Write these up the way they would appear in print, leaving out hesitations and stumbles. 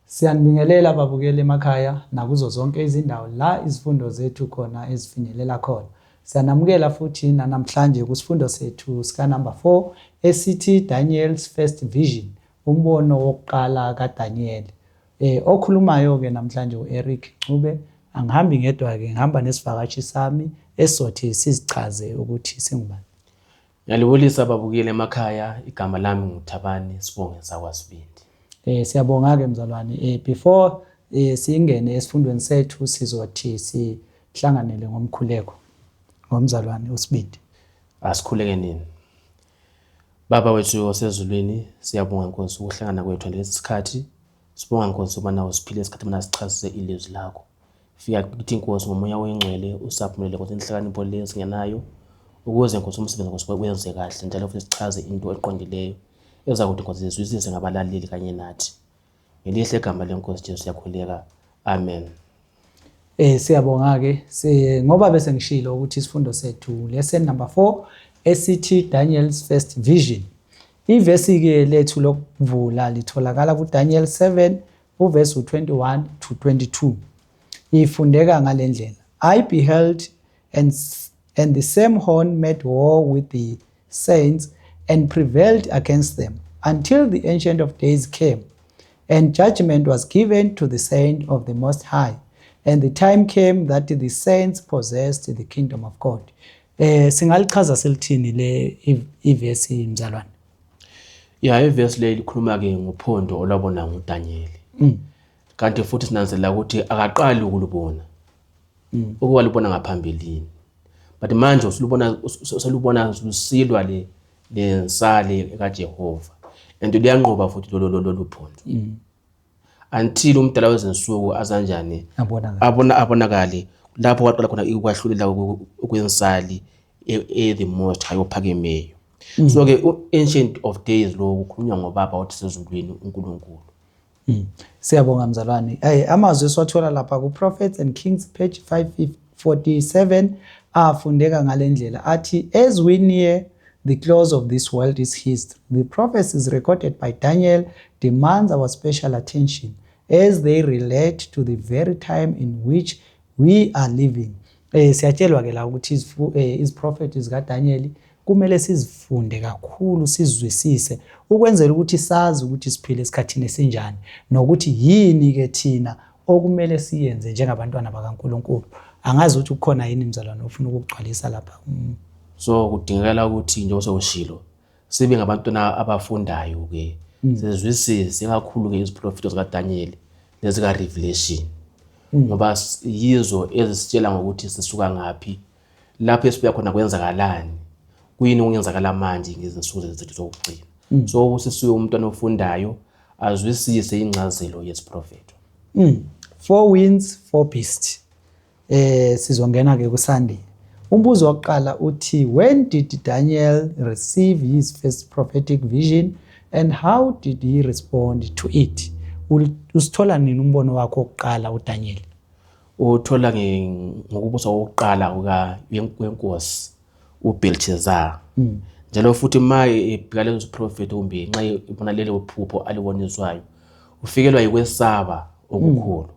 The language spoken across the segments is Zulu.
Siyanibingelela babukeli emakhaya nakuzo zonke izindawo la izifundo zethu khona ezifinyelela khona. Siyanamukela futhi nanamhlanje kusifundo sethu sika number 4 esithi Daniel's First Vision, umbono wokuqala kaDaniel. Okhulumayo ke namhlanje uEric Ncube, angihambi ngedwa ke, ngihamba nesivakashi sami esizothi sizichaze ukuthi singubani. Ngiyalibulisa babukeli emakhaya, igama lami nguThabani Sibonge sakwaSibindi. Siyabonga ke mzalwane. Before singene esifundweni sethu sizothi sihlanganele ngomkhuleko ngomzalwane uSibindi. Asikhuleke nini. Baba wethu osezulwini, siyabonga Nkosi ukuhlangana kwethu lesi sikhathi. Sibonga Nkosi ukubana usiphile isikhathi mana sichasise ilizwi lakho. Fika kithi Nkosi ngomoya oyingcwele usaphumelele Nkosi inhlakanipho le esingenayo ukuze Nkosi umsebenzi Nkosi wenze kahle njalo futhi sichaze into eqondileyo ezakuthi Nkosi zizwisise ngabalaleli kanye nathi. Ngelihle igama lenkosi Jesu siyakhuleka. Amen. Siyabonga ke ngoba bese ngishilo ukuthi isifundo sethu lesson number 4 esithi Daniel's First Vision. Ivesi ke lethu lokuvula litholakala kuDaniel 7 uvesi u21 to 22. Ifundeka ngalendlela. I beheld and the same horn made war with the saints and prevailed against them until the Ancient of Days came and judgment was given to the saint of the Most High, and the time came that the saints possessed the kingdom of God. Singalichaza selithini le ivesi, mzalwane? Ya, ivesi le likhuluma ke ngophondo olwabona nguDaniel. Kanti futhi sinanzelela ukuthi akaqali ukulubona. Ukuba lubona ngaphambilini. But manje usulubona, uselubona lusilwa le lensali kaJehova. And luyanqoba futhi lolu phondo. Until umdala wezinsuku azanjani abonakala. Abonakale lapho waqala khona ukwahlulela kwensali e the Most High, ophakemeyo. So ke Ancient of Days lo kukhulunywa ngobaba othi sezulwini, uNkulunkulu. Siyabonga mzalwane. Hey, amazwi esiwathola lapha ku Prophets and Kings page 547 afundeka ngalendlela athi, "As we near the close of this world's history, the prophecies recorded by Daniel demands our special attention as they relate to the very time in which we are living." Siyatshelwa ke la ukuthi iziprofethi zikaDaniel kumele sizifunde kakhulu, sizwisise ukwenzela ukuthi sazi ukuthi siphila esikhathini esinjani nokuthi yini ke thina okumele siyenze njengabantwana bakaNkulunkulu. Angazi ukuthi kukhona yini mzalwane ofuna ukugcwalisa lapha. So kudingakala ukuthi njengoba sewushilo sibe ngabantwana abafundayo ke, sizwisise kakhulu ke iziprofeto zikaDaniel nezika Revelation, ngoba yizo ezisitshela ngokuthi sisuka ngaphi, lapho esibuya khona, kwenzakalani, kuyini okungenzakala manje ngezinsuku zethu zokugcina. So usisiwe umntwana ofundayo azwisise incazelo yesiprofeto. Four winds, four beasts. Sizongena ke kuSunday. Umbuzo wokuqala uthi, "When did Daniel receive his first prophetic vision and how did he respond to it?" Usithola nini umbono wakho wokuqala uDaniel? Uthola ngokubusa kokuqala kwenkosi uBelshazar. Njalo futhi ma ebheka lezo ziprofethi kumbe nxa ibona lelo phupho aliboniswayo, ufikelwa yikwesaba okukhulu.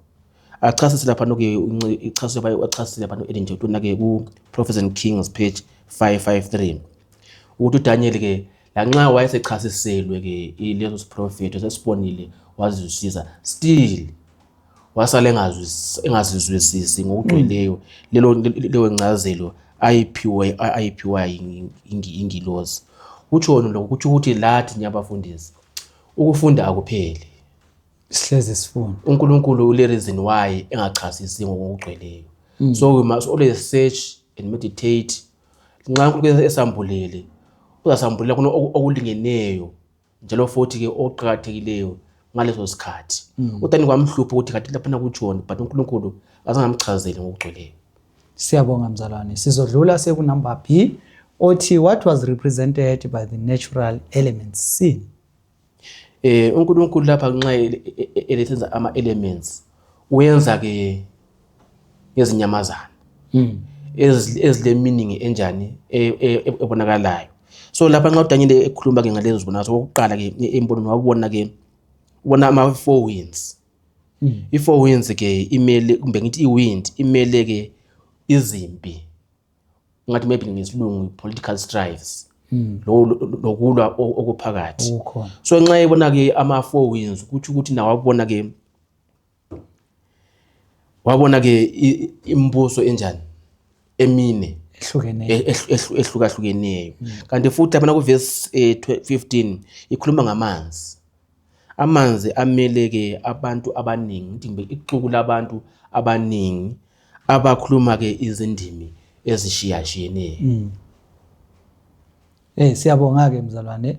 Achasise lapha ke, ichasise, achasise lapha Ellen G. White ke ku Prophets and Kings page 553 ukuthi uDaniel ke lanxa wayesechasiselwe ke leso siprofetho, sesibonile, wazizwisisa, still wasala engazizwisisi ngokugcweleyo leyo ncazelo ayiphiwa ingilozi. Kutshoni lokho? Kutsho ukuthi lathi nyabafundisi ukufunda akupheli. Sihlezi sifunda. UNkulunkulu ule reason why engachasisi ngokugcweleyo, so we must always search and meditate. Nxa uNkulunkulu esambulele, uzasambulela khona okulingeneyo njalo futhi ke okuqakathekileyo ngaleso sikhathi. Utani kwamhlupha ukuthi kanti laphana kutshoni, but uNkulunkulu azangamchazeli ngokugcweleyo. Siyabonga mzalwane. Sizodlula seku number B othi, "What was represented by the natural elements seen?" UNkulunkulu lapha nxa elesenza ama elements uyenza ke ngezinyamazana ezile meaning enjani ebonakalayo. So lapha nxa uDaniel ekhuluma ke ngalezo zibonakaliso, okokuqala ke embonweni wabona ke, ubona ama four winds. I-four winds ke imele, kumbe ngithi i-wind imele ke izimpi, ngathi maybe ngesilungu political strifes, lokulwa okuphakathi. Okukhona. So nxa ebona ke ama four winds, kutsho ukuthi nawo wabona ke, wabona ke imibuso enjani emine ehlukeneyo, ehlukahlukeneyo. Kanti futhi lapha ku verse 15 ikhuluma ngamanzi. Amanzi amele ke abantu abaningi, ngithi kumbe ixuku labantu abaningi abakhuluma ke izindimi ezishiyashiyeneyo. Siyabonga ke mzalwane.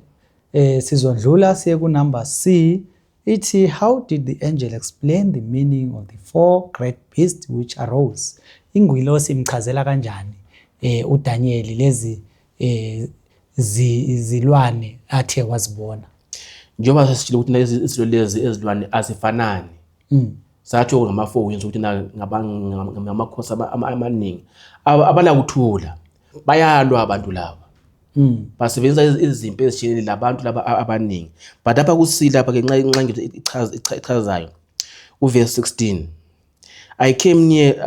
Sizondlula siye ku number C. Ithi, how did the angel explain the meaning of the four great beasts which arose? Ingilosi imchazela kanjani uDaniel lezi zilwane athe wazibona? Njengoba sesitshilo ukuthi lezi izilo lezi ezilwane azifanani. Sathi ngama four winds ukuthi ngamakhosi amaningi abalakuthula, bayalwa abantu laba. Basebenzisa izimpi ezishiyene labantu laba abaningi. But lapha ku-C lapha ke, nxa ngithi ichazayo uverse 16, "I came near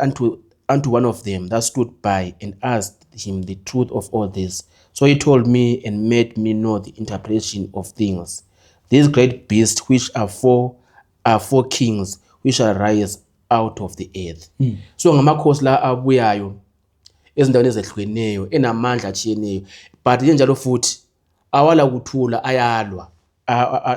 unto one of them that stood by and asked him the truth of all this. So he told me and made me know the interpretation of things. These great beasts which are four are four kings which shall rise out of the earth." So ngamakhosi la abuyayo ezindaweni ezehlukeneyo, enamandla atshiyeneyo, but njalo futhi awala kuthula, ayalwa,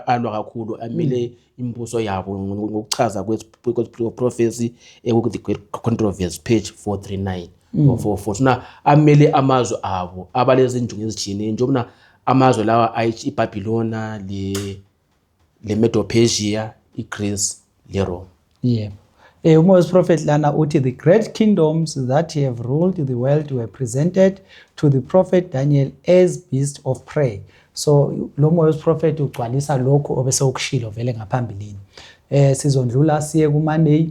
alwa kakhulu, amele imibuso yabo ngokuchaza kwe-prophecy eku-The Great Controversy, page 439 or 44. Sona amele amazwe abo abalezinjongo ezitshiyeneyo, njengoba amazwe lawa iBhabhilona le Medo-Persia, iGreece le Rome. Yebo. Umoya prophet lana uthi the great kingdoms that have ruled the world were presented to the prophet Daniel as beasts of prey. So lo moya prophet ugcwalisa lokhu obese ukushilo vele ngaphambilini. Sizondlula siye kuMonday,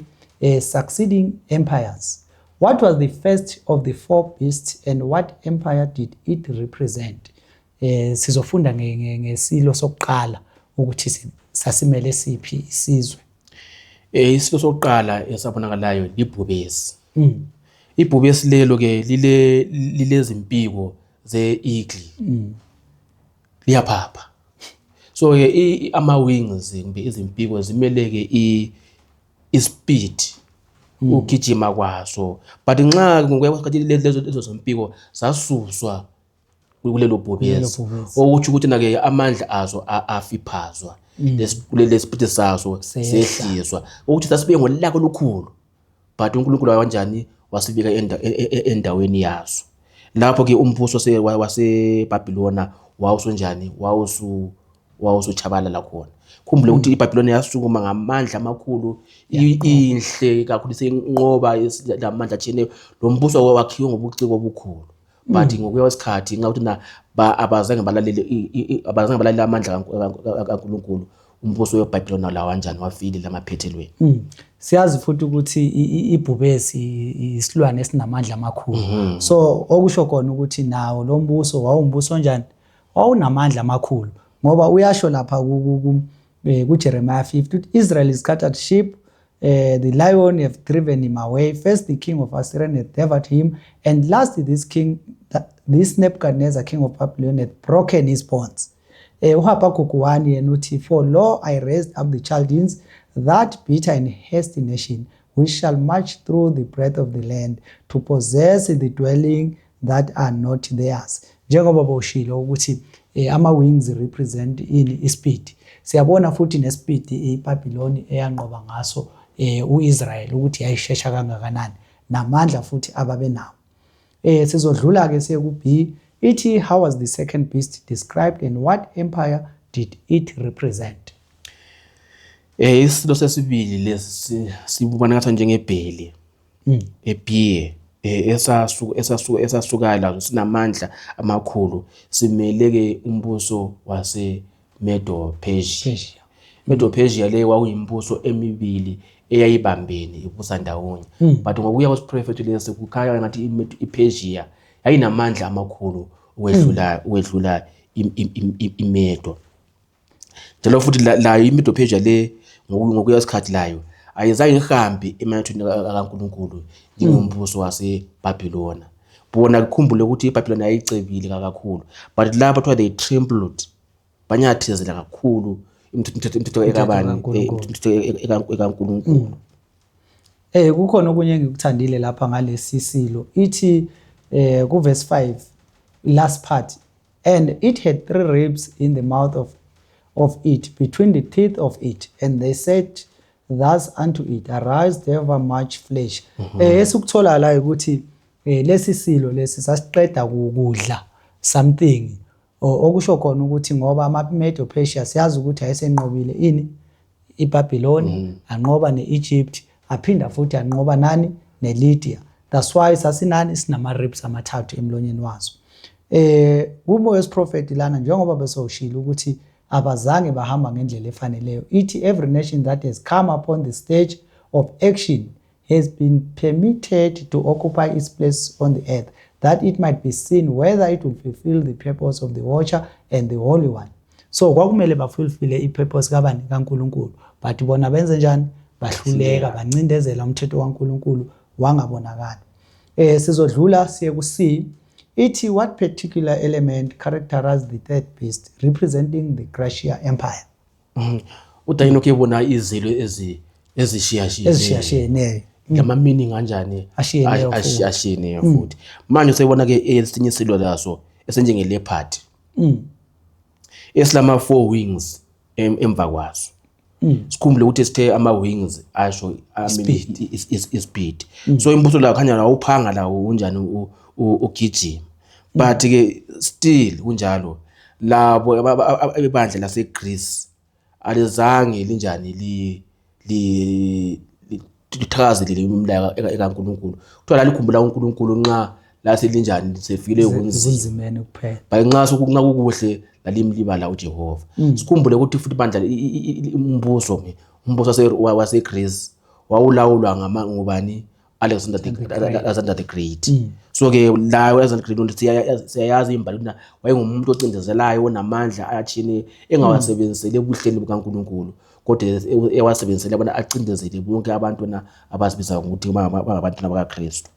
succeeding empires. What was the first of the four beasts and what empire did it represent? Sizofunda ngesilo sokuqala ukuthi sasimele siphi isizwe. Isilo sokuqala esabonakalayo libhubesi. Ibhubesi lelo ke lilezimpiko ze-eagle. Liyaphapha. So ke ama wings kumbe izimpiko zimele ke i-speed, ugijima kwaso. But nxa ngokuya kwesikhathi lezo zimpiko zasuswa kulelo bhubesi, Kulelo bhubesi. Okutsho ukuthi na ke amandla azo afiphazwa, kulele speed saso Sehla. sehliswa, ukuthi sasibuye ngolaka olukhulu, but uNkulunkulu kanjani wasibika endaweni yaso. Lapho ke umbuso waseBhabhilona wawusunjani, wawusuchabalala khona. Khumbule ukuthi iBhabhilona yasukuma ngamandla amakhulu, inhle kakhulu, isenqoba lamandla atshiyeneyo. Lo mbuso wakhiwe ngobuciko obukhulu, but ngokuya kwesikhathi, nxa ukuthi na abazange balalele abazange balalele amandla kaNkulunkulu, umbuso weBhabhilona lawo kanjani wafile lamaphethelweni. Siyazi futhi ukuthi ibhubesi isilwane esinamandla amakhulu. So okusho khona ukuthi nawo lo mbuso wawumbuso onjani? Wawunamandla amakhulu, ngoba uyasho lapha ku Jeremiah 50 ukuthi Israel is scattered sheep, the lion have driven him away. First the king of Assyria hath devoured him, and last this king, this Nebuchadnezzar king of Babylon, hath broken his bonds. UHabakkuk 1 yena uthi, "For lo, I raised up the Chaldeans, that bitter and hasty nation, which shall march through the breadth of the land to possess the dwelling that are not theirs." Njengoba bowushilo ukuthi ama wings represent ini? Ispeed. Siyabona futhi nespeed iBabylon eyanqoba ngaso uIsrael, ukuthi yayishesha kangakanani, namandla futhi ababenawo. Sizodlula ke siye ku B. Ithi, how was the second beast described and what empire did it represent? Isilo sesibili lesi sibukana ngathi njengebhele. Ebear esasukayo lazo sinamandla amakhulu, simele ke umbuso wase Medo Persia. Persia. Medo Persia le kwakuyimibuso emibili eyayibambene ibusa ndawonye. But ngokuya kwesiprofetho lesi kukhanya ngathi iPersia yayinamandla amakhulu ukwedlula iMedo. Njalo futhi layo iMedo Persia le ngokuya isikhathi layo Ayizange ihambe emanyathweni kaNkulunkulu njengombuso waseBhabhilona. Bona kukhumbule ukuthi iBhabhilona yayicebile kakhulu, but lapho kuthiwa they trembled, banyathezela kakhulu imithetho ekabani, imithetho ekaNkulunkulu. Kukhona okunye engikuthandile lapha ngalesi silo. Ithi ku verse 5 last part, and it had three ribs in the mouth of it between the teeth of it, and they said thus unto it, arise, devour much flesh. Esikuthola la ukuthi lesi silo lesi sasiqeda ukudla something, okusho khona ukuthi ngoba ama-Medo Persia siyazi ukuthi ayesenqobile ini iBabylon, anqoba ne-Egypt, aphinda futhi anqoba nani neLydia. That's why sasinani sinama ribs amathathu emlonyeni wazo. Kumoya wesiprofeti lana, njengoba besowushilo ukuthi abazange bahamba ngendlela efaneleyo, ithi every nation that has come upon the stage of action has been permitted to occupy its place on the earth, that it might be seen whether it will fulfill the purpose of the Watcher and the Holy One. So kwakumele bafulfill i-purpose kabani, kaNkulunkulu, but bona benze njani? Bahluleka, bancindezela umthetho kaNkulunkulu wangabonakali. Sizodlula siye ku C. Ithi what particular element characterized the third beast representing the Gracia Empire? UDaniel ukebona izilo ezishiyashiyeneyo. Ezishiyashiyeneyo. Lama meaning kanjani? Ashiyeneyo futhi. Ashiyeneyo futhi. Manje usebona ke esinye isilo laso esenjenge leopard. Esilama four wings emva kwaso. Sikhumbule ukuthi sithe ama wings asho Speed. Speed. So imbuso la khanya la uphanga la unjani ugijima. But ke still kunjalo labo ibandla lase Greece alizange linjani li lithakazelele imilayo ekaNkulunkulu. Kuthiwa lalikhumbula uNkulunkulu nxa laselinjani sefikile ubunzima. Ubunzimeni kuphela. But nxa sokunxa kukuhle lalimlibala uJehova. Sikhumbule ukuthi futhi bandla umbuso wase Greece wawulawulwa ngama ngubani, Alexander the Great. So ke la Alexander the Great siyayazi imbali ukuthi wayengumuntu ocindezelayo onamandla athini engawasebenziseli ebuhleni bukaNkulunkulu, kodwa ewasebenzisele bona acindezele bonke abantu na abazibiza ngokuthi bangabantwana bakaKristu.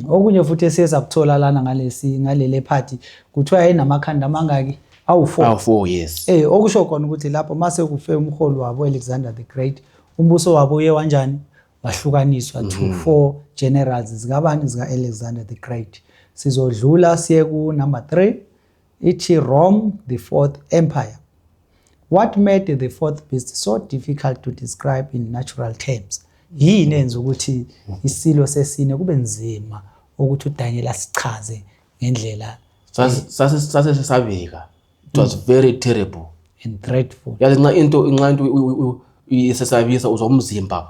Okunye futhi esiye sakuthola lana ngalesi ngalele party, kuthiwa yayinamakhanda amangaki? Awu4. Awu4, yes. Okusho khona ukuthi lapho mase kufe umholi wabo Alexander the Great, umbuso wabo uye wanjani wahlukaniswa to four generals zikabani, zika Alexander the Great. Sizodlula siye ku number 3. Ithi Rome, the fourth empire. What made the fourth beast so difficult to describe in natural terms? Yini enza ukuthi isilo sesine kube nzima ukuthi uDaniel asichaze ngendlela? Sase sesabeka, it was very terrible and dreadful. Yazi nxa into isesabisa, uzwa umzimba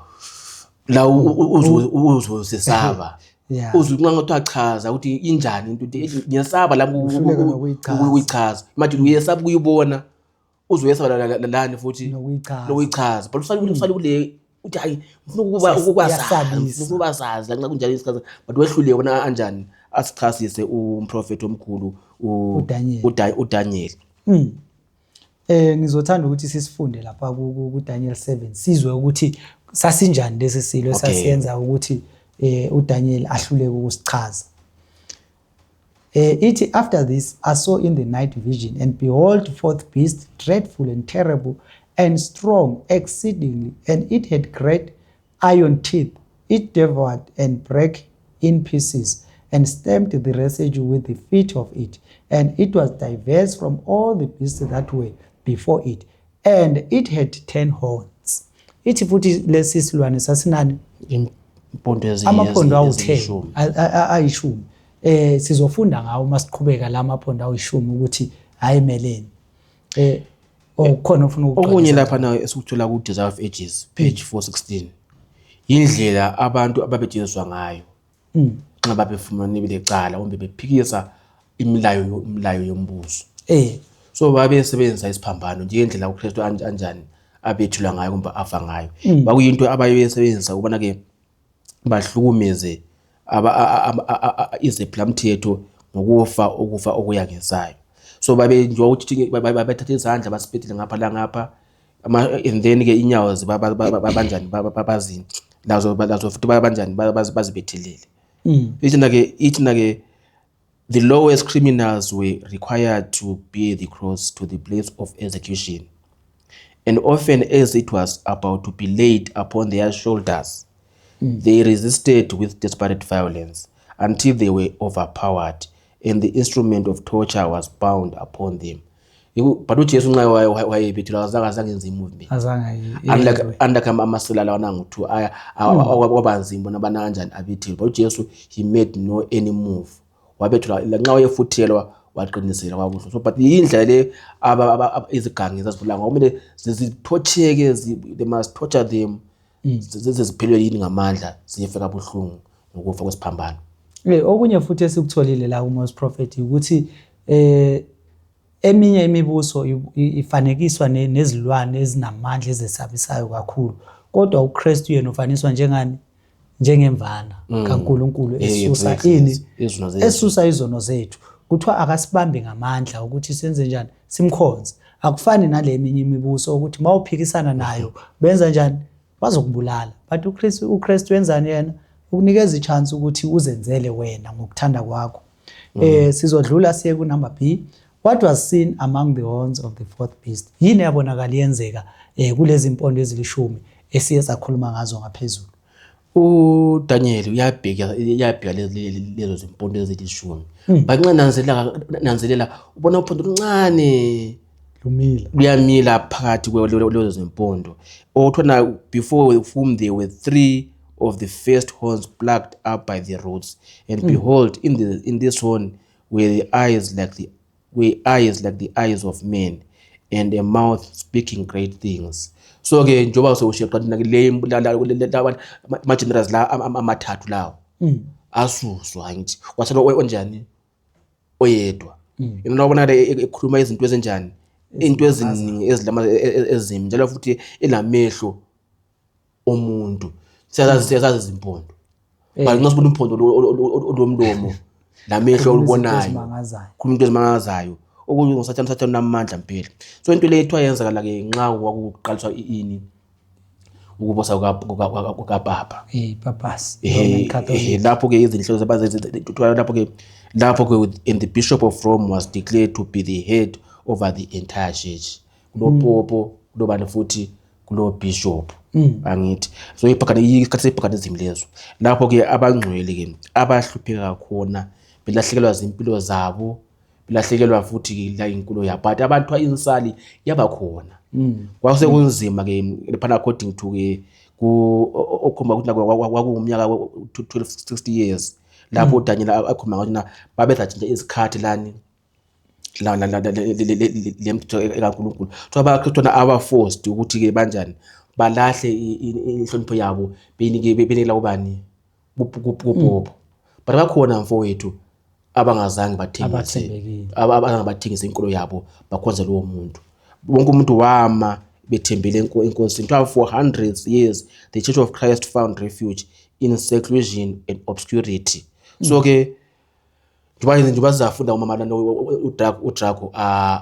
la uzosesaba. Uzwe nxa kuthiwa chaza ukuthi injani into, ukuthi ngiyesaba la Uhluleka nokuyichaza. Ukuyichaza. Imagine uyesaba ukuyibona, uzoyesaba lani futhi nokuyichaza. Nokuyichaza, but usale kule uthi hayi, ngifuna ukuba ukuba sazi. Iyasabisa. Ngifuna ukuba sazi lanxa kunjalo isichaza, but wehluleke bona anjani asichasise umprofeti omkhulu uDaniel. uDaniel. Ngizothanda ukuthi sisifunde lapha ku Daniel 7, sizwe ukuthi sasinjani lesi silo esasiyenza ukuthi uDaniel ahluleke ukusichaza. Ithi after this I saw in the night vision, and behold, fourth beast, dreadful and terrible and strong exceedingly, and it had great iron teeth. It devoured and brake in pieces and stamped the residue with the feet of it, and it was diverse from all the beasts that were before it, and it had 10 horns. Ithi futhi lesi silwane sasinani? Impondo amaphondo awu-10. Eziyishumi. Ayishumi. Sizofunda ngawo uma siqhubeka la maphondo ayishumi ukuthi ayimeleni. Okukhona ofuna okunye ukugcwalisa? Lapha nayo esikuthola ku Desire of Ages page 416, indlela abantu ababejeziswa ngayo nxa babefumane belecala kumbe bephikisa imilayo yombuso. So babesebenzisa isiphambano njengendlela uKristu anjani abethulwa ngayo kumbe afa ngayo. Kwakuyinto abayebesebenzisa ukubana ke bahlukumeze izephulamthetho ngokufa ukufa okuyangisayo. So babe njengoba ukuthi babethatha izandla basiphethe ngapha la ngapha. And then ke inyawo banjani, bazini lazo futhi banjani, bazibethelele. Ithi na ke the lowest criminals were required to bear the cross to the place of execution, and often as it was about to be laid upon their shoulders, they resisted with desperate violence until they were overpowered and the instrument of torture was bound upon them. But uJesu nxa wayebethelwa azange enze i-movement. Azange. Unlike amasela lawana angu-two aya kwabanzima bona bana kanjani abethelwa, but uJesu, he made no any move. Wabethelwa nxa wayefuthelwa, waqinisela kwabuhlungu. So but yindlela le izigangi zazibulala ngoba kumele zithotheke, they must torture them zize ziphelelwe yini ngamandla, zife kabuhlungu ngokufa kwesiphambano. Okunye futhi esikutholile la ku-Most Prophet ukuthi eminye imibuso ifanekiswa nezilwane ezinamandla ezesabisayo kakhulu, kodwa uKristu yena ufaniswa njengani? Njengemvana kaNkulunkulu esusa ini? Izono zethu. Esusa izono zethu. Kuthiwa akasibambi ngamandla ukuthi senze njani? Simkhonze. Akufani nale eminye imibuso ukuthi mawuphikisana nayo benza njani? Bazokubulala. But uKristu wenzani yena? Ukunikeza i-chance ukuthi uzenzele wena ngokuthanda kwakho. Sizodlula siye ku number B. What was seen among the horns of the fourth beast? Yini yabonakala yenzeka kulezi impondo ezilishumi esiye sakhuluma ngazo ngaphezulu? UDaniel uyabheka lezo zimpondo ezilishumi, but nxa nanzelela ubona uphondo oluncane lumila. Luyamila phakathi kwelezo zimpondo, okuthiwa before whom there were three of the first horns plucked up by the roots, and behold, in this horn were eyes like the eyes of men and a mouth speaking great things. So ke njengoba sewushiya kanti le ama-generals la amathathu lawo asuswa, angithi kwasala onjani? Oyedwa. Yena wabonakala ekhuluma izinto ezinjani? Into eziningi ezilama ezimbi, njalo futhi elamehlo omuntu. Siyazazi izimpondo, but nxa sibona uphondo olomlomo lamehlo Khuluma izinto olubonayo ezimangazayo. Khuluma into ezimangazayo, okunye ngusathane. Sathane unamandla mpela. So into le ethiwa yenzakala ke nxa kwakuqaliswa ini, ukubusa kukapapa. Papas Roman Catholic. Lapho ke izinhlelo lapho ke and the Bishop of Rome was declared to be the head over the entire church. Kulo popo, kulobani futhi, kulo bishop, angithi? So isikhathi sepaganism lezo, lapho ke abangcwele ke abahlupheka khona, belahlekelwa zimpilo zabo, belahlekelwa futhi la inkolo yabo, but abantu insali yaba khona. Kwase kunzima ke laphana, according to ke ku okhomba ukuthi kwakuwumnyaka 1260 years lapho uDaniel akhuluma ngathi na babezatshintsha izikhathi lani la la la lemthetho kaNkulunkulu. So abaKristu aba forced ukuthi ke banjani, balahle inhlonipho yabo, benike benikela kubani? Kupopo. But bakhona mfowethu abangazange bathengise Abathembekile. Abangazange bathengise inkolo yabo, bakhonze lowo muntu. Wonke umuntu wama bethembele enkosini. Kuthiwa for hundreds years the Church of Christ found refuge in seclusion and obscurity. So ke njengoba sizafunda umama lana uDrago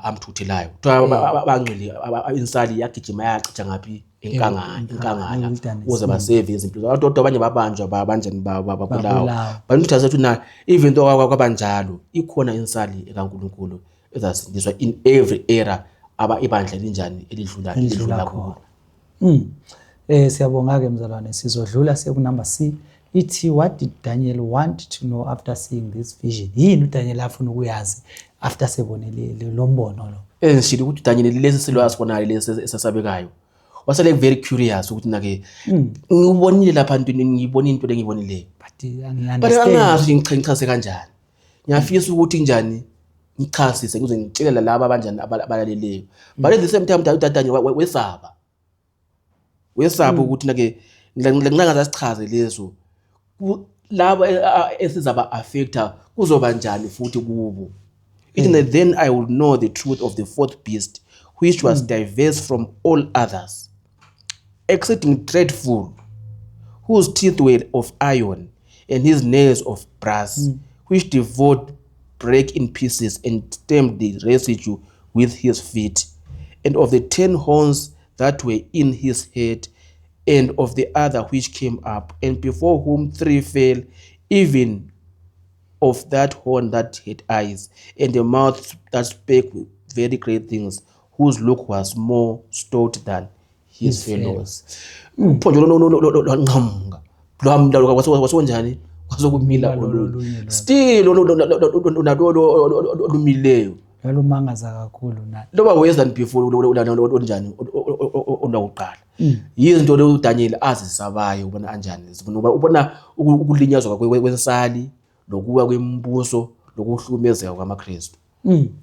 amthuthelayo, kuthiwa abangcwele insali yagijima yachitha ngaphi? Enkangala. Enkangala. E-wilderness. Ukuze basave izimpilo zabo. Kodwa abanye babanjwa, banjani, babulawa. Babulawa. But uthi asethu na even though kwabanjalo, ikhona insali ekaNkulunkulu ezasindiswa in every era aba ibandla linjani elidlula elidlula elidlula khona. kulo. Siyabonga ke mzalwane, sizodlula siye ku number C. Ithi, what did Daniel want to know after seeing this vision? Yini uDaniel afuna ukuyazi after sebonile lo mbono lo? Engishilo ukuthi uDaniel lesi silo asibonayo lesi esesabekayo, wasele very curious ukuthi nake ngibonile lapha ntweni, ngibona into lengibonileyo But but angi-understand. Angazi ukuthi ngichaze kanjani. Ngiyafisa ukuthi njani ngichasise ukuze ngitshelele laba abanjani abalaleleyo, but at the same time uDaniel wesaba ukuthi nake ngingaze sichaze lezo laba esizaba affecta kuzoba njani futhi kubo. Ithi, then I will know the truth of the fourth beast, which was diverse from all others, exceeding dreadful, whose teeth were of iron and his nails of brass, which devoured, break in pieces, and stamped the residue with his feet, and of the 10 horns. that were in his head, and of the other which came up, and before whom three fell, even of that horn that had eyes, and a mouth that spake very great things, whose look was more stout than his fellows. Uphonjo lwanqhamuka lwamla wasenjani kwasokumila olunye, still nalolo olumileyo Lwalumangaza kakhulu na. Loba worse than before olunjani olwakuqala. Yizinto le uDaniel azisabayo ubona anjani, ngoba ubona ukulinyazwa kwensali, lokuwa kwemibuso, lokuhlukumezeka kwamaKristu.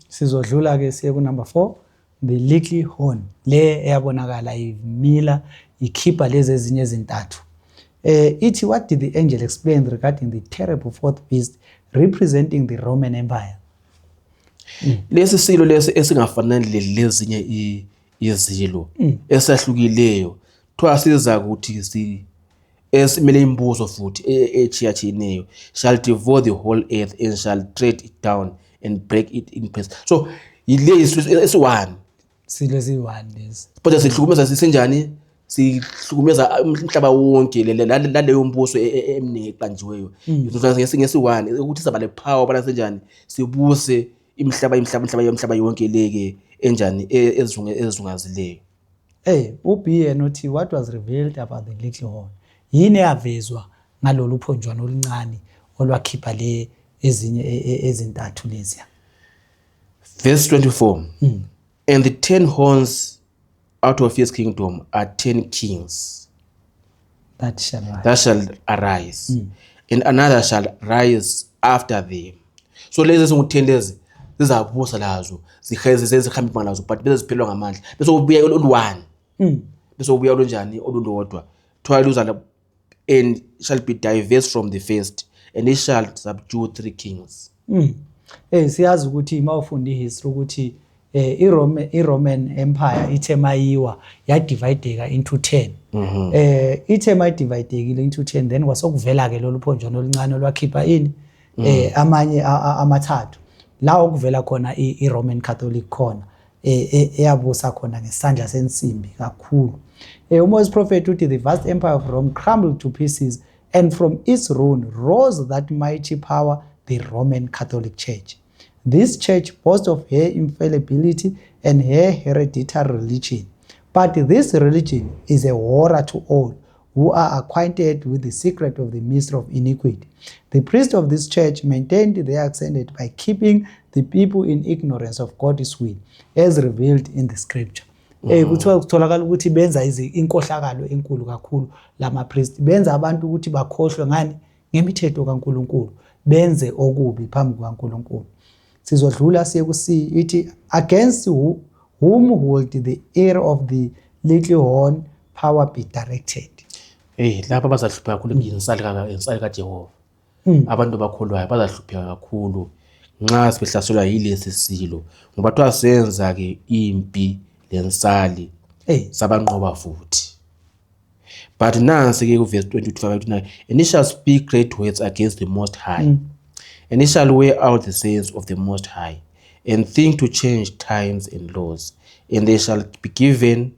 Sizodlula ke siye ku number 4, the little horn, le eyabonakala imila ikhipha lezi ezinye ezintathu. Ithi, what did the angel explain regarding the terrible fourth beast representing the Roman Empire? Lesi silo lesi esingafanani lezinye izilo, esahlukileyo, kuthiwa siza kuthi si esimele imibuso futhi etshiyatshiyeneyo, shall devour the whole earth and shall tread it down and break it in pieces. So yile esi-one. Silo esiyi-one lesi. Kodwa sihlukumeza sisenjani, sihlukumeza umhlaba wonke laleyo mbuso eminingi eqanjiweyo ngesi-one, ukuthi saba le power bana senjani sibuse imihlaba imihlaba imihlaba yomhlaba yonke leke enjani ezungazileyo. Hey, uB yena uthi, what was revealed about the little horn? Yini eyavezwa ngalolu phonjwana oluncane olwakhipha le ezinye ezintathu leziya? Verse 24. And the 10 horns out of his kingdom are 10 kings that shall rise. That shall arise, and another shall rise after them. So lezi ezingu-10 lezi zizabusa lazo, ziheze zihambe lazo, but bese ziphelelwa ngamandla, bese kubuya olu-one, bese kubuya olunjani olulodwa, kuthiwa luza and shall be diverse from the first, and it shall subdue three kings. Siyazi ukuthi mawufunda ihistory ukuthi iRoman Empire ithe mayiwa yadivideka into 10. Ithe mayidividekile into 10, then kwasokuvela ke lolu phonjwana oluncane olwakhipha ini amanye amathathu la okuvela khona iRoman Catholic khona, eyabusa khona ngesandla sensimbi kakhulu. UMoses Prophet uthi the vast empire of Rome crumbled to pieces, and from its ruin rose that mighty power, the Roman Catholic Church. This church boasts of her infallibility and her hereditary religion. But this religion is a horror to all who are acquainted with the secret of the mystery of iniquity. The priests of this church maintained their ascendant by keeping the people in ignorance of God's will as revealed in the scripture. Kuthiwa kutholakala ukuthi benza inkohlakalo enkulu kakhulu lama priest, benza abantu ukuthi bakhohlwe ngani, ngemithetho kaNkuluNkulu, benze okubi phambi kukaNkuluNkulu. Sizodlula siye ku C, ithi against whom would the ear of the little horn power be directed? Hey, lapha bazahlupheka kakhulu insali kaJehova. Abantu abakholwayo bazahlupheka kakhulu nxa sibehlaselwa yilesi silo, ngoba kuthiwa senza ke impi lensali, sabanqoba futhi. But nansi ke kuverse 22 29, and he shall speak great words against the Most High, and he shall wear out the saints of the Most High, and think to change times and laws, and they shall be given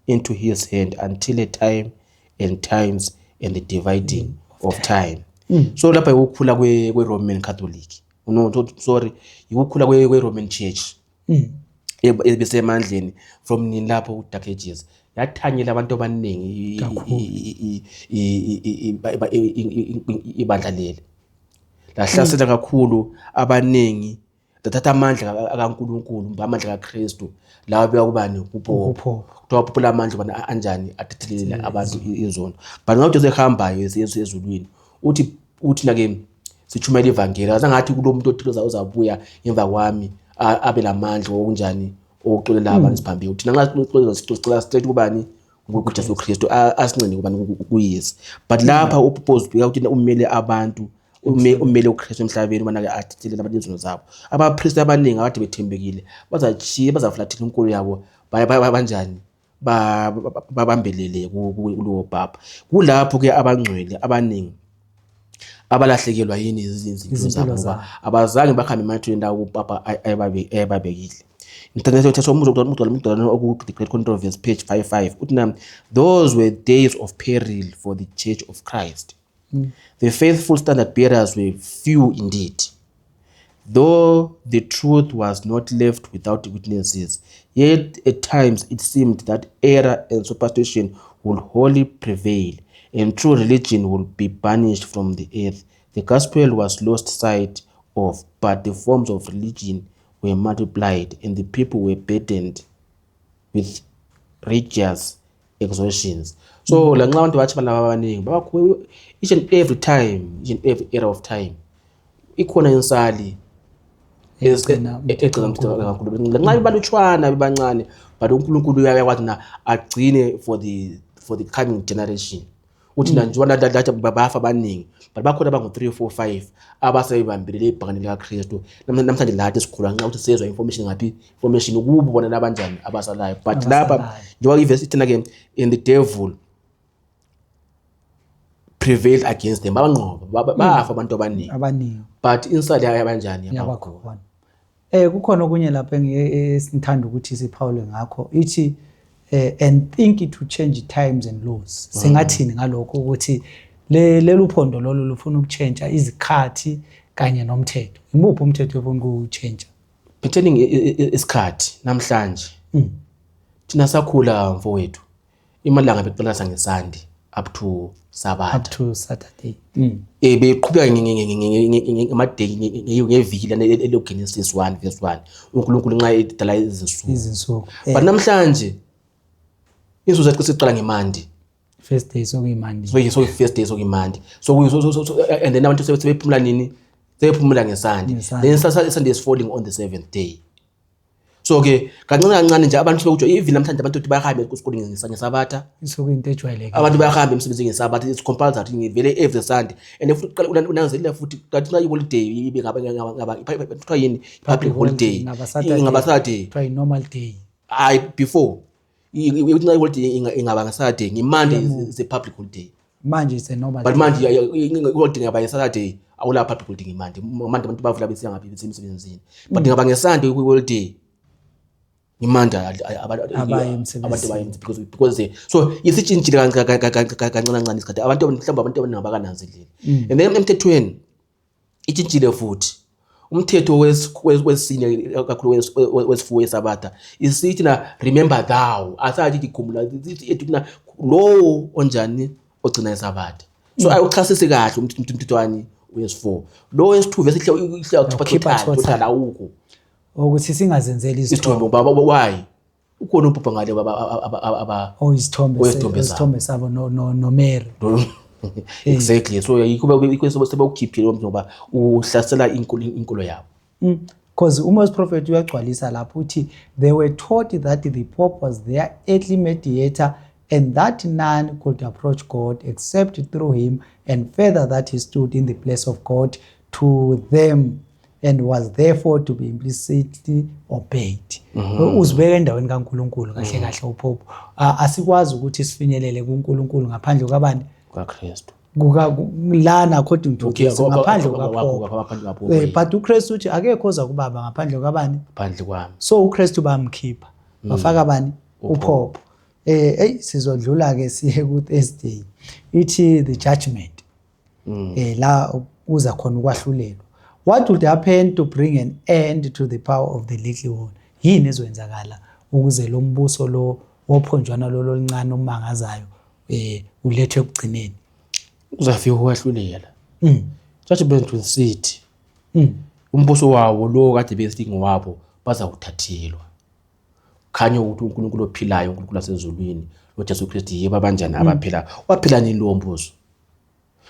into his hand until a time and times and the dividing of time. So lapha ukukhula kwe-Roman Catholic, no, sorry, ukukhula kwe-Roman Church ebesemandleni from nini lapho ku-Dark Ages, yathanyela abantu abaningi ibandla leli lahlasela kakhulu abaningi, lathatha amandla kaNkulunkulu, amandla kaKristu lawa beka kubani, kuPope. KuPope. Kuthiwa uPope lamandla ubani anjani athethelele abantu izono, but ngabe uJesu ehambayo ezulwini uthi na-ke sitshumayela ivangeli, azangathi kulo muntu othile uzabuya ngemva kwami abe lamandla okunjani okuxolela abantu siphambili. Thina nxa sicela straight kubani, kuJesu Kristu, asincine kubani, kuYise. But lapha uPope uzibika ukuthi umele abantu, umele uKristu emhlabeni ubana-ke athethelele abantu izono zabo. Abapristi abaningi abade bethembekile bazatshiya, bazafulathela inkolo yabo, banjani babambelele kulowo papa. Kulapho-ke abangcwele abaningi abalahlekelwa yini izinto Izimpilo zabo, ngoba zabo. Abazange bahambe emathweni lawo upapa ayebabekile. Ngithatha umbuzo oku-The Great Controversy, page 55, uthi na, "Those were days of peril for the Church of Christ. The faithful standard bearers were few indeed. Though the truth was not left without witnesses, yet at times it seemed that error and superstition would wholly prevail, and true religion would be banished from the earth. The gospel was lost sight of, but the forms of religion were multiplied, and the people were burdened with religious exhaustions." So lanxa abantu bathi balaba abaningi babakho, each and every time, each and every era of time, ikhona insali egcina egcina umthetho kaNkulunkulu. Lanxa balutshwana, bebancane, but uNkulunkulu uyakwazi na agcine for the coming generation. Uthi na njengoba lathi bafa abaningi, but bakhona abangu-3, 4, 5 abasebebambelele ibhakane likaKristu. Namhlanje lathi sikhula nxa ukuthi sezwa information ngaphi, information kubo bona labanjani abasalayo, but lapha Abasalayo. Njengoba ivesi ithina-ke, "And the devil prevailed against them," babanqoba, bafa abantu abaningi, abaningi, but insali yabanjani? Yabakhona. Kukhona okunye lapha esithanda ukuthi siphawule ngakho. Ithi "and think to change times and laws." Singathini ngalokho ukuthi le lelu phondo lolu lufuna ukutshentsha izikhathi kanye nomthetho? Imuphi umthetho efuna ukuwutshentsha? Pertaining isikhathi namhlanje, thina sakhula, mfowethu, imalanga beqala ngeSunday up to Sabatha. Up to Saturday. Beqhubeka ngamaday, ngeviki lana eloGenesis 1 verse 1, uNkulunkulu nxa edala izinsuku. Izinsuku. But namhlanje insuku zethu siqala ngeMonday. First day sokuyiMonday. So first day sokuyiMonday, so and then abantu sebephumula nini? Sebephumula ngeSunday. NgeSunday. Then Sunday is falling on the seventh day. So ke kancane kancane nje abantu sebekuthi even namhlanje abantu bayahamba esikoleni ngeSabatha. Isokuyinto ejwayelekile. Abantu bayahamba emsebenzini ngeSabatha. It's compulsory vele every Sunday. And futhi uqala unanzelela futhi kanti nxa i-holiday ibe ngaba kuthiwa yini, public holiday. Ngaba-Saturday. Ngaba-Saturday. Kuthiwa i-normal day. Hayi, before nxa i-holiday ingaba ngeSaturday, ngeMonday is a public holiday. Manje it's a normal But day. manje i-holiday ingaba ngeSaturday, awula public holiday ngeMonday. Monday abantu bavula besiya ngaphi? Besiya emsebenzini. But ingaba ngeSunday i-holiday, ngeMonday Abaye emsebenzini. Abantu baye because so isitshintshile kancane kancane isikhathi. Abantu mhlawumbe abantu abaningi abakananzeleli. And then emthethweni itshintshile futhi. Umthetho wesine kakhulu wesifuyo weSabatha isithi na, "Remember thou," asathi khumbula, ethi na lowo onjani ogcina iSabatha. So awuchasisi kahle umthetho wani wesi-4. Lo wesi-2 vese ihle Ukhipha total total. Total awukho. Ukuthi singazenzeli isithombe. Isithombe. Ngoba why ukhona uphupha ngale aba Oh, isithombe. Oyisithombe sabo. Isithombe sabo no Mary. Exactly. So yikho sebewukhiphile lo ngoba uhlasela inkolo yabo. Because uMoses Prophet uyagcwalisa lapho, uthi they were taught that the Pope was their earthly mediator and that none could approach God except through him, and further that he stood in the place of God to them and was therefore to be implicitly obeyed. Uzibeka endaweni kaNkuluNkulu kahle kahle uPope. Asikwazi ukuthi sifinyelele kuNkulunkulu ngaphandle kwabani? KaKristu. Lana according to Okay, this, ngaphandle kukaPope. Ngaphandle kukaPope. But uKristu uthi akekho oza kubaba ngaphandle kwabani? Ngaphandle kwami. So uKristu bamkhipha, bafaka bani? UPope. Hey, sizodlula ke siye ku Thursday. Ithi the judgment. La kuza khona ukwahlulelwa. What would happen to bring an end to the power of the little one? Yini ezoyenzakala ukuze lo mbuso lo wophonjwana lo loluncane omangazayo ulethwe ekugcineni? Uzafika ukwahlulela. Judgment will sit. Umbuso wawo lo kade besithi ngowabo bazawuthathelwa. Khanya ukuthi uNkulunkulu ophilayo, uNkulunkulu wasezulwini, uJesu Kristu, yibo abanjani abaphila. Waphila nini lowo mbuso?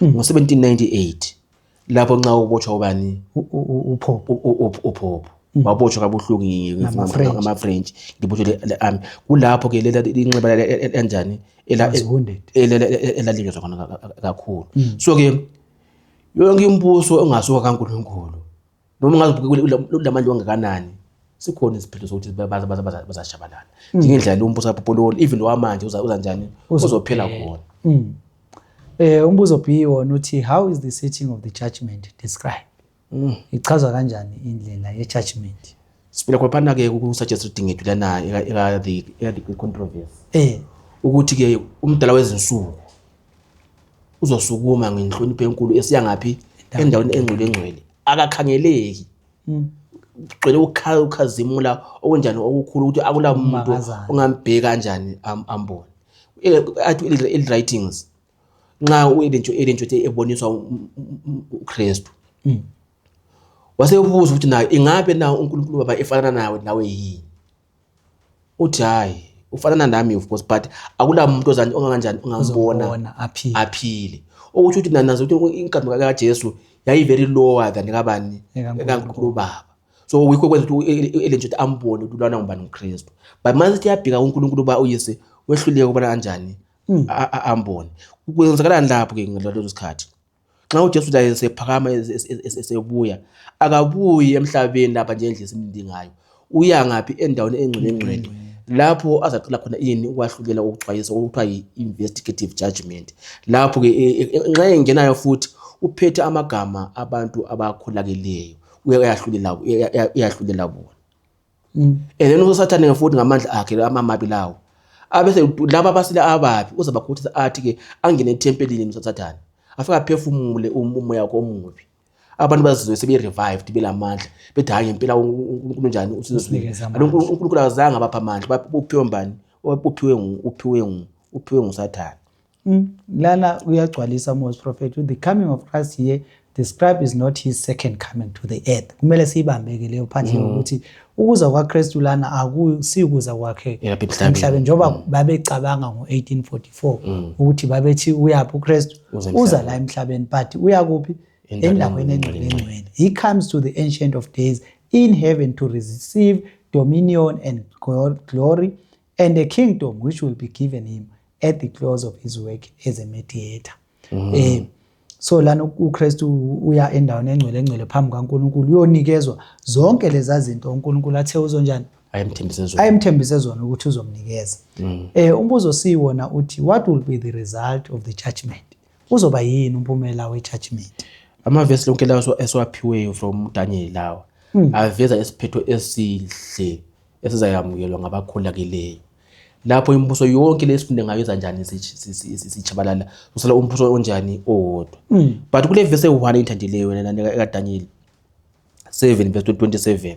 Ngo-1798 lapho nxa ubotshwa ubani? UPope. UPope wabotshwa kabuhlungu Ngama-French. ngama-French, libotshwe le-army. Kulapho ke lela inxeba enjani Was wounded. Elalinyazwa khona kakhulu. So ke yonke imibuso engasuka kaNkulunkulu, noma ungazi ulamandla ongakanani, sikhona isiphetho sokuthi bazashabalala njengendlela lo mbuso kaPope lo, even lo wamanje uza njani, uzophela khona. Umbuzo B wona uthi, how is the sitting of the judgment described? Ichazwa kanjani indlela ye judgment? Sifika khonaphana-ke ku-suggest reading yethu lana eka-the Great Controversy. Ukuthi-ke umdala wezinsuku uzosukuma ngenhlonipho enkulu esiya ngaphi? Endaweni engcwele engcwele. Akakhangeleki. Kugcwele ukhazimula okunjani okukhulu ukuthi akula muntu Umangazayo. ongambheka kanjani ambone. Athi i-writings nxa u-Ellen White eboniswa uKristu. Wasebuza ukuthi naye ingabe na uNkulunkulu Baba efanana nawe yini? Uthi hayi, ufanana nami of course, but akula muntu ozani ongakanjani ongambona Uzombona aphile. Aphile. Okuthi ukuthi nazo ukuthi inkazimulo kaJesu yayi very lower than kabani? EkaNkulunkulu. EkaNkulunkulu Baba. So yikho kwenza ukuthi u-Ellen White ambone ukuthi lwana ngubani, uKristu. But manje sithi yabheka uNkulunkulu ba uyise, wehluleka ukubona kanjani ambone. Kwenzakalani lapho ke ngaleso sikhathi? Nxa uJesu laye sephakama esebuya, akabuyi emhlabeni lapha nje endlela esimdingayo. Uya ngaphi? Endaweni engcwele engcwele, lapho azaqala khona ini? Ukwahlulela, ukuxwayisa okuthiwa yi-investigative judgment. Lapho ke nxa engenayo futhi uphethe amagama abantu abakholakeleyo, uyahlulela bona. And then uSathane futhi ngamandla akhe amamabi lawo, abese laba abasile ababi uzabakhothisa, athi ke angene ethempelini uSathane, afike aphefumule umoya wakhe omubi, abantu bazizwe sebe-revived, belamandla, bethi hayi, ngempela uNkulunkulu njani usizwile. Usinikeze amandla. uNkulunkulu akazange abapha amandla, uphiwe mbani? Uphiwe nguSathane. Lana uyagcwalisa Moses prophet with the coming of Christ here described is not his second coming to the earth. Kumele siyibambe-ke leyo phandle ukuthi ukuza kwaKristu lana akusikuza kwakhe Lapha emhlabeni. Emhlabeni, njengoba babecabanga ngo-1844 ukuthi babethi uyaphi uKristu? Uza Uza emhlabeni. La emhlabeni, but uya kuphi? Endaweni Endaweni engcwele. Engcwele engcwele. He comes to the Ancient of Days in heaven to receive dominion and glory and a kingdom which will be given him at the close of his work as a mediator. So lana uKristu uya endaweni engcwele engcwele phambi kaNkulunkulu, uyonikezwa zonke lezi zinto uNkulunkulu athe uzonjani? Ayemthembise zona. Ayemthembise zona ukuthi uzomnikeza. Umbuzo siwona uthi, what will be the result of the judgment? Uzoba yini umphumela we-judgment? Amavesi lonke lawo esiwaphiweyo from Daniel lawa aveza isiphetho esihle esizayamukelwa ngabakholakeleyo, lapho imibuso yonke lesifunde ngayo izanjani sitshabalala, kusala umbuso onjani? Owodwa. But kule verse ewu-1 engithandileyo yona ekaDaniel 7 verse 27,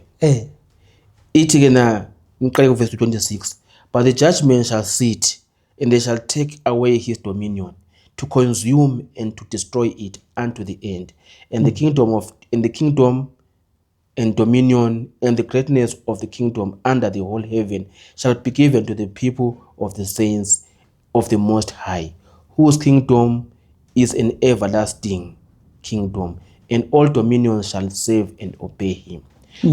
ithi ke na, ngiqale ku verse 26: "But the judgment shall sit, and they shall take away his dominion to consume and to destroy it unto the end, and the kingdom and dominion and the greatness of the kingdom under the whole heaven shall be given to the people of the saints of the Most High, whose kingdom is an everlasting kingdom, and all dominions shall serve and obey him."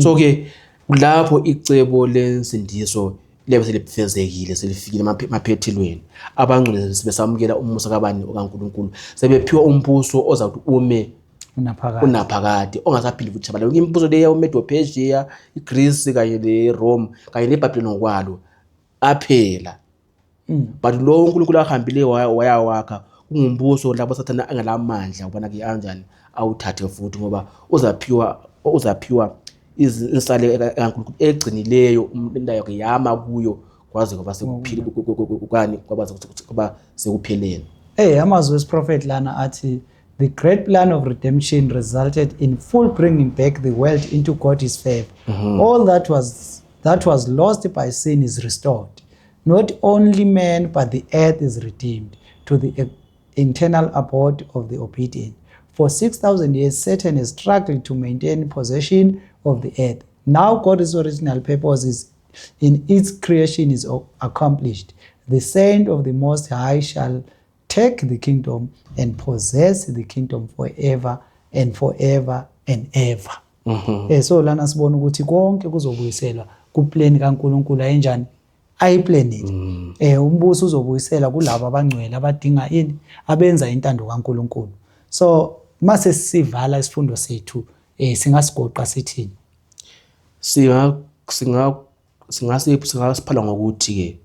So ke lapho icebo lensindiso liyabe selifezekile, selifikile emaphethelweni, abangcwele sebesamukela umusa kabani? OkaNkulunkulu. Sebephiwa umbuso ozakuthi ume Unaphakade. Unaphakade, ongasaphili futhi tshabalala. Yonke imibuso leya, uMedo Persia, iGreece kanye leRome kanye neBhabhiloni ngokwalo, aphela. But lo uNkulunkulu ahambile wayawakha kungumbuso lapho Sathana angelamandla ukubana ke anjani awuthathe futhi, ngoba uzaphiwa insale kaNkulunkulu egcinileyo umntu yakhe yama kuyo kwaze kwaba sekuphile kwani, kwaba sekupheleni. Amazwi wesiprophet lana athi the great plan of redemption resulted in full bringing back the world into God's favor. All that was lost by sin is restored. Not only man but the earth is redeemed to the eternal abode of the obedient. For 6,000 years, Satan has struggled to maintain possession of the earth. Now God's original purpose is in its creation is accomplished. The saint of the Most High shall take the kingdom and possess the kingdom forever and forever and ever. So lana sibona ukuthi konke kuzobuyiselwa kuplan kaNkulunkulu ayinjani ayiplanile. Umbuso uzobuyisela kulabo abangcwele abadinga ini, abenza intando kaNkulunkulu. So mase sivala isifundo sethu, singasigoqa sithini? Singasiphala ngokuthi ke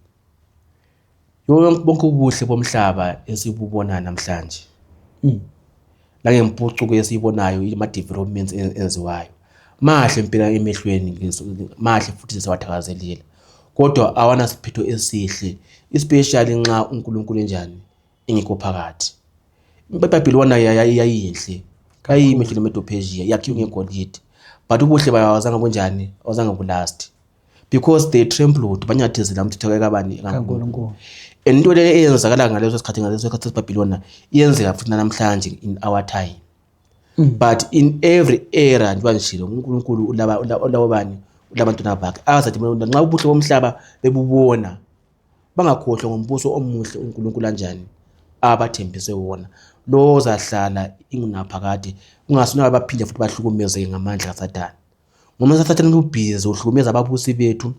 yonke bonke ubuhle bomhlaba esibubona namhlanje langempucuko esiyibonayo, ama-developments enziwayo. Mahle impela emehlweni, mahle futhi siwathakazelela, kodwa awanasiphetho esihle, especially nxa uNkulunkulu enjani engekho phakathi. IBhayibheli wona yayinhle, yayimihle leMedo-Persia, yakhiwe ngegolide, but ubuhle bayo awazange bunjani, awazange bulast, because they trampled, banyathezela umthetho kabani? KaNkulunkulu. And into le eyenzakala ngaleso sikhathi seBhabhilona iyenzeka futhi namhlanje in our time. But in every era, njengoba ngishilo, uNkulunkulu ulaba ulabo bani, ulabantwana bakhe azathi nxa ubuhle bomhlaba bebubona, bangakhohlwa ngombuso omuhle uNkulunkulu anjani abathembise wona, lo ozahlala ingunaphakade, kungasona baphinde futhi bahlukumezeke ngamandla kaSathane, ngoba uSathane ubhizi uhlukumeza ababusi bethu,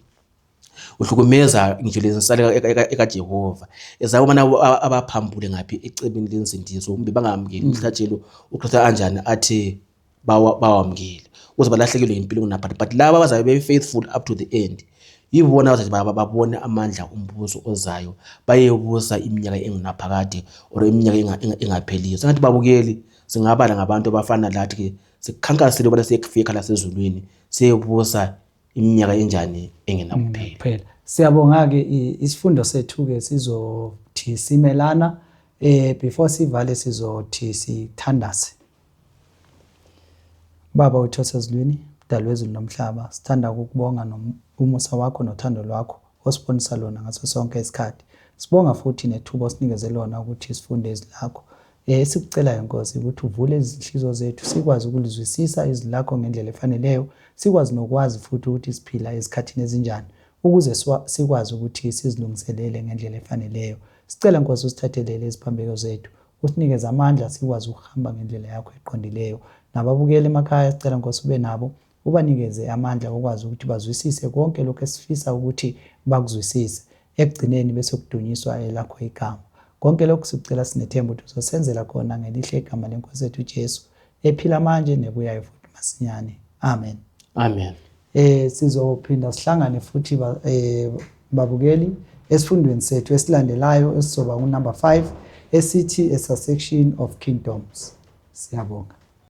uhlukumeza ngisho lezinsali ekaJehova, ezama ubana abaphambule ngaphi ecebeni lensindiso, kumbe bangamukeli umhlatshelo uKristu anjani athi bawamukele, ukuze balahlekelwe impilo kunaphakade. But laba abazabe be-faithful up to the end, yibona abazathi babone amandla umbuso ozayo, bayebusa iminyaka engunaphakade or iminyaka engapheliyo. Sengathi, babukeli, singabala ngabantu abafana lathi-ke, sikhankasele ukubana siyekufika lasezulwini, siyebusa iminyaka enjani? Engenakuphela. Kuphela. Siyabonga-ke. Isifundo sethu-ke sizothi simelana. Before sivale, sizothi sithandaze. Baba wethu osezulwini, mdali wezulu nomhlaba, sithanda ukukubonga umusa wakho nothando lwakho osibonisa lona ngaso sonke isikhathi. Sibonga futhi nethuba osinikeze lona ukuthi sifunde izwi lakho. Esikucelayo, Nkosi, ukuthi uvule izinhliziyo zethu, sikwazi ukulizwisisa izwi lakho ngendlela efaneleyo, sikwazi nokwazi futhi ukuthi siphila ezikhathini ezinjani, ukuze sikwazi ukuthi sizilungiselele ngendlela efaneleyo. Sicela, Nkosi, usithathelele iziphambeko zethu, usinikeze amandla sikwazi ukuhamba ngendlela yakho eqondileyo. Nababukeli emakhaya, sicela, Nkosi, ube nabo, ubanikeze amandla okwazi ukuthi bazwisise konke lokhu esifisa ukuthi bakuzwisise. Ekugcineni bese kudunyiswa elakho igama. Konke lokhu sikucela sinethemba ukuthi uzosenzela khona, ngelihle igama leNkosi yethu uJesu, ephila manje nebuyayo futhi masinyane. Amen. Amen. Sizophinda sihlangane futhi babukeli esifundweni sethu esilandelayo esizoba ku number 5, esithi a succession of kingdoms. Siyabonga.